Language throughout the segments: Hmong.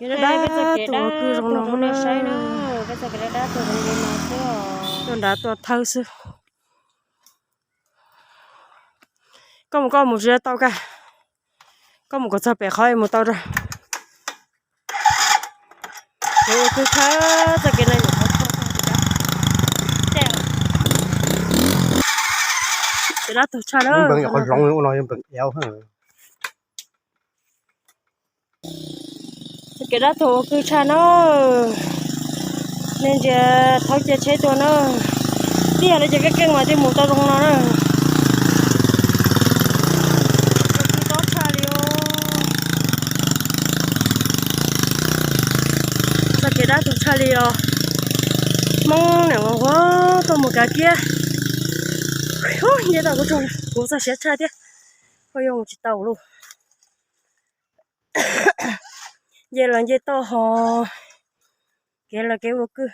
Kev dab dab tuaj kwj zoo no saib na, peb txoj kev dab dab tuaj zoo li no xwb, tuaj nrad tuaj thawb xwb. Koj mus koj mus tsis tau koj, koj mus kom txog pem qhov mus tau rau. Kev ua kwj tshaj, txoj kev no yog qhov kev dab tuag tshaj na. Txoj kev dab tuag ua kwj tshaj na. Nej ntsia thaub caij tsheb tuaj na. Tib yam li ces keej keej mas twb mus tau zoo no na. Ua kwj tob tshaj li os. Txoj kev dab tuag tshaj li os. Hmoob niam nquag tuaj mus kav kiab. Nce tau kuv tsaug, kuv txog siav tshaj thiab. Koj yuav mus tsis tau lauj. Nce los nce toj ho kev los kev ua kwj.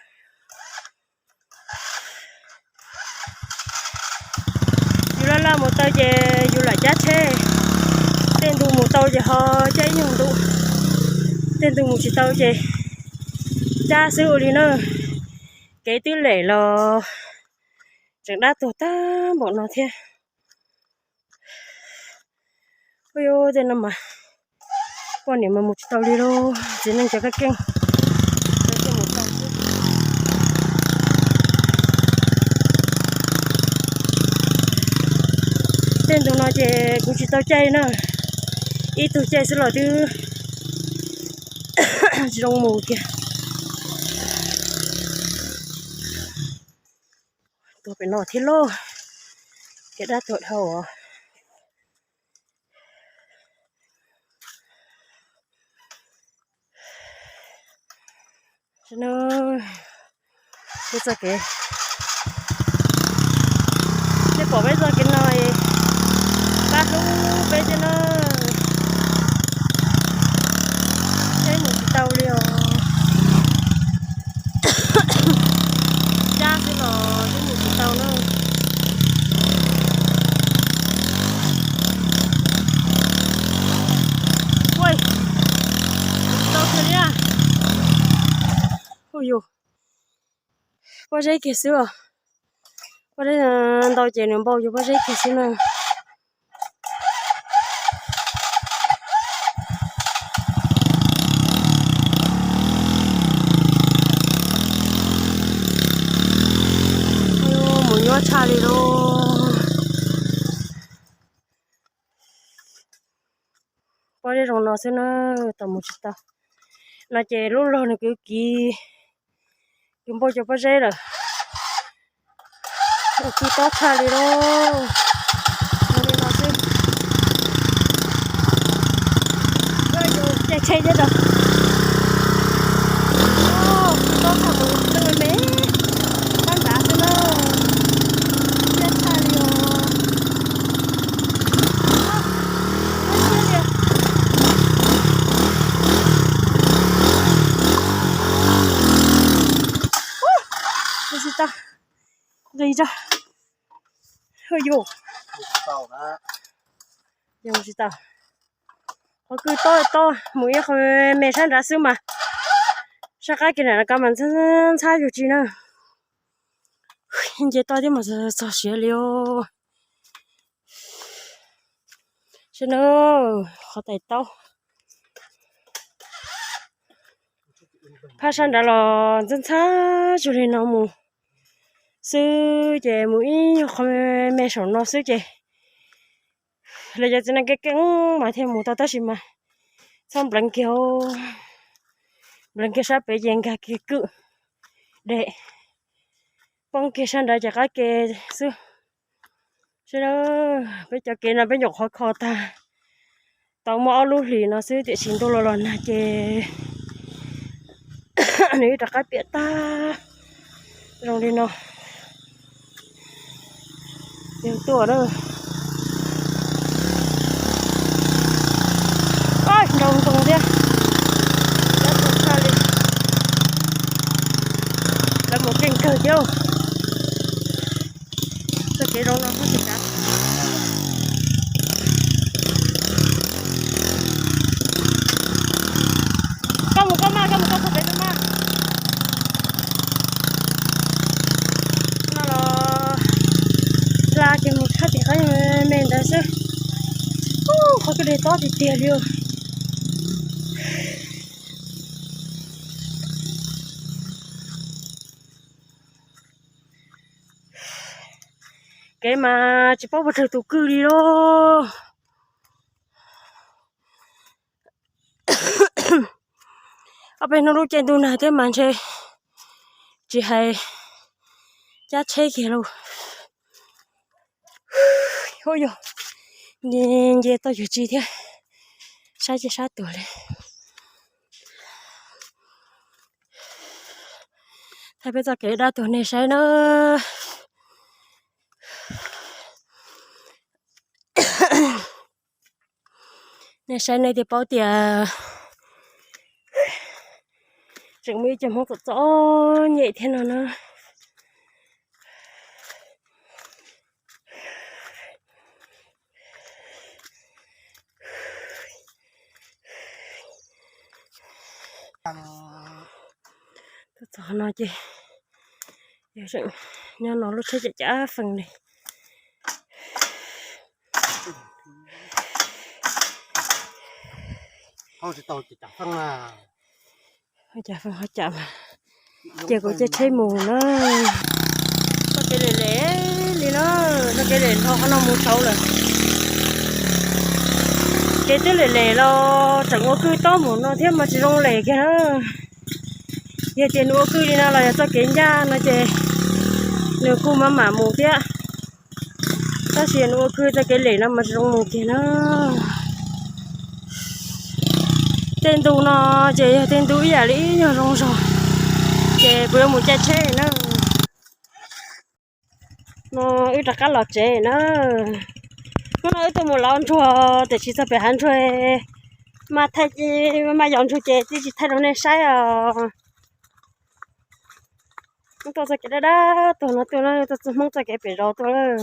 Yus laj laj mus taw ces yus lam cab tsheb. Tej ntu mus tau ces ho cab ib nyuag ntu. Tej ntu mus tsis tau ces cab xwb ua li na. Kev twb lem los tseem dab tuag tag npaum no thiab. Ua tej no mas poj niam mas mus tsis tau li lauj, txiv neej cov keej keej. Tej ntu no ces kuv tsis tau caij na, ib tug caij xwb los twb tsis zoo mus kiag. Tuag pem no thiab lauj, kev dab tuag dhau os. Peb txoj kev, nej pom peb txoj kev no, pab hlub peb thiab na. Peb mus tsis tau li os. Cab xwb los twb mus tsis tau na. Ua, mus tsis tau kiag li. Ua yus, pob zeb kiag xwb os. Pob zeb ntau ces nws npau yus pob zeb kiag xwb na. Mus nyuaj tshaj li lauj. Pob zeb zoo no xwb na, tau mus tsis tau. No ces lub log nws kwv kiv, kwv npau cov pob zeb lawm. Ua kwj tob tshaj li lauj. Ua li no xwb. Caij tsheb thiab rau. Kwj tob tshaj, mus me me tab nrad xwb na. Caij tshaj li os. Tsis tau, nqis tso. Yus, yus tsis tau. Qhov kwj tob tob mus ib qho me sab nrad xwb mas sab qab kev nram no mas ntxhab ntxhab yus tsis na. Nce toj thiab mas txog siav li os. Saib na, qhov tais taub phab sab nrad los ntxhab ntxhab zoo li no mus xwb ces mus ib nyuag qho me saum no xwb ces los yog txiv neej keej keej mas thiaj mus tau tab sis mas txhob npleev kiag, npleev kiag sab pem ces nkag kiag kwj deg, poob kiag sab nrad ces qab ke xwb. Saib na, peb cov kev no peb nyuam qhuav kho tag tau muaj ob lub hlis no xwb tiam sis ntuj los los nag ces nws rov qab piam tag zoo li no. Yog tuaj na, nrau ntoo thiab, lawv mus keej kawg thiab. Txoj kev zoo no, koj mus Mus txog pem no mas. No los hla ces mus tshaj tim qab me ntawd xwb. Qhov kwj deg tob tiag tiag li. Kev mas tsis paub puas raws tus kwj li lauj. Ob peb hnub lub caij ntuj nag thiab mas ntshe tsis hais cab tsheb kiag lauj. Ub yog, nce toj yuav tsi thiab, sab ces sab tuag li. Thaij peb txoj kev dab tuag nej saib na. Nej saib nej thiaj paub tias tseem muaj ib co Hmoob txom txom nyem thiab no na. Tuaj txog no ces yog tseem nyob no lub tsheb cav cav fees li. Cav fees ho cav mas cia kuv caij tsheb mus na. Txoj kev lem lem li na, txoj kev lem dhau qhov no mus saud lawm. Kev twb lem lem los tseem ua kwj tob mus no thiab mas tsis zoo lem kiag na. Yog tias nws ua kwj li no los yog txoj kev ncaj no ces nws kuj mam mam mus thiab. Tab sis nws ua kwj txoj kev lem no mas tsis zoo mus kiag na. Tej ntu no ces yog tej ntu ib yam li ib nyuag zoo zog ces kuv yuav mus caij tsheb na. No wb rov qab los tsev na. Hnub no wb tuaj mus lov ntsuag tiam sis txog pem hav ntsuag mas thaij, mas yos ntsuag ces twb tsis thaij rau nej saib os. Wb tuaj txoj kev dab dab tuag no tuaj na, tuaj txoj Hmoob txoj kev pem zos tuaj lawm.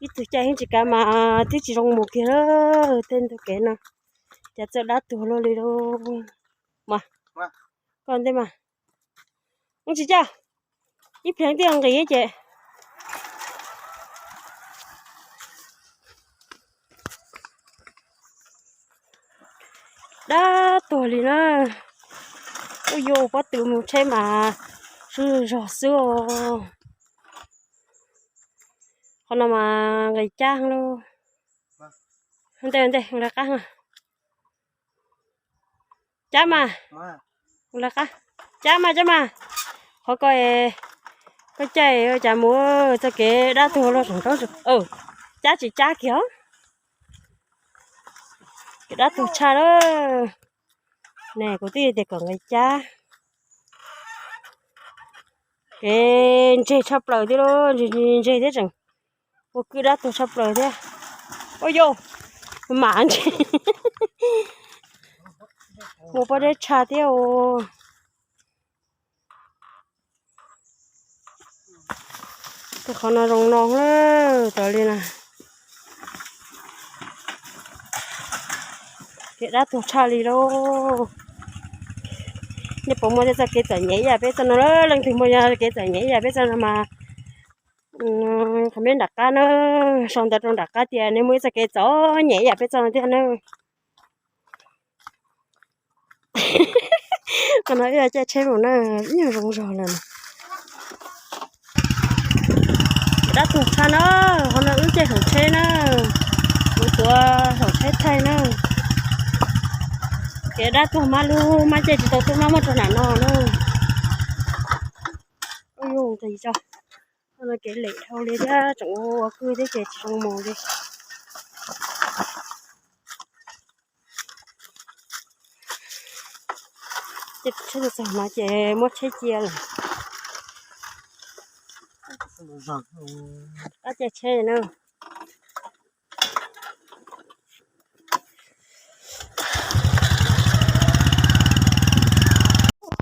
Ib tug caij yeej tsis kav mas twb tsis zoo mus kiag lawm tej ntu kev no. Cas txawj dab tuag luaj li lauj. Mas, koj ntej mas, ub tsis coj, ib pliag twb nqis ces. Dab tuag li na. Ub yuav pob tw mus tsheb mas sub zog xwb os. Qhov no mas nqis cab lauj. Ntej ntej lawv qab, cab mas, lawv qab, cab mas cab mas. Qhov ko, koj caij cas mus txoj kev dab tuag los tseem rau, cab tsis cab kiag. Kev dab tuag tshaj lawm. Ne kuv twb tias kom nqis cab. Kev ntseg tshaj plaws thiab lauj, ntseg thiab tseem ua kwj dab tuag tshaj plaws thiab. Ua yau, mam ntseg, ua pob zeb tshaj thiab. Tej qhov no zoo no lawm tas li na. Kev dab tuag tshaj li lauj. Nej puas muaj tej txoj kev txom nyem ib yam peb txoj no? Leej twg muaj kev txom nyem ib yam peb txoj no mas comment nram qab na, sau ntawv rau nram qab tias nej muaj ib txoj kev txom nyem ib yam peb txoj no thiab na. Qhov no wb caij tsheb mus na, ib nyuag zoo zog lawm. Kev dab tuag tshaj na, qhov no wb caij saum tsheb na, kuv tuav saum tsheb thaij na. Kev dab tuag mab lug mab caij tsis tau tuaj mab muaj rau nram no na. Ub yuj nqis tso, qhov no kev lem dhau li thiab tseem ua kwj thiab ces tsis zoo mus li. Tsheb txog no ces muab tsheb cia lawm. Qab caij tsheb na.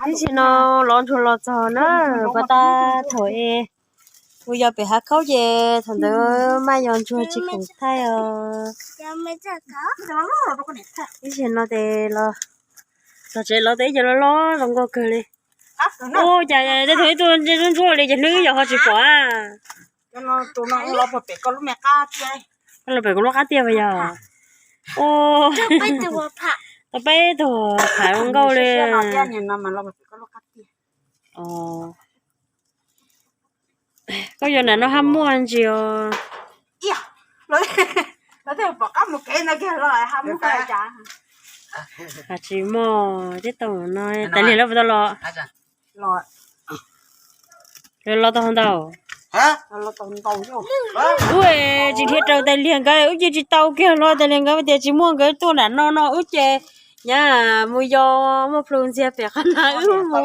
Ib sim no lov ntsuag los txog na, pas tas thaum es kuv yos pem hav khaub ces thaum ntawd maj yos ntsuag tsis khoom thaij os. Ib zaug no ces los txog tsev los tes ib co loj loj zoo nkauj kawg li. Ua cas tej tug ib tug ntsuab ntsuab li ces hnub yog ho tsis pom. Los pem kuv lub qab tiaj puas yog? Tau peb tug phav zoo nkauj li. Koj yuav nram no hab muaj ntsis os. Has tsis muaj teb tau no, tais liag lawv puas tau los? Lawv los tau hov ntau. Ub, tsis dhia raws tais liag nkawd, wb cia tsis tau kiag los tais liag nkawd tias tsis muaj, nkawd tuaj nram no no wb ces nyab mus yos muaj plhu ntxiag pem qhov na wb mus.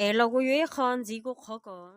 Es los kuv yuav ib qho ntxiv kuv qhov kom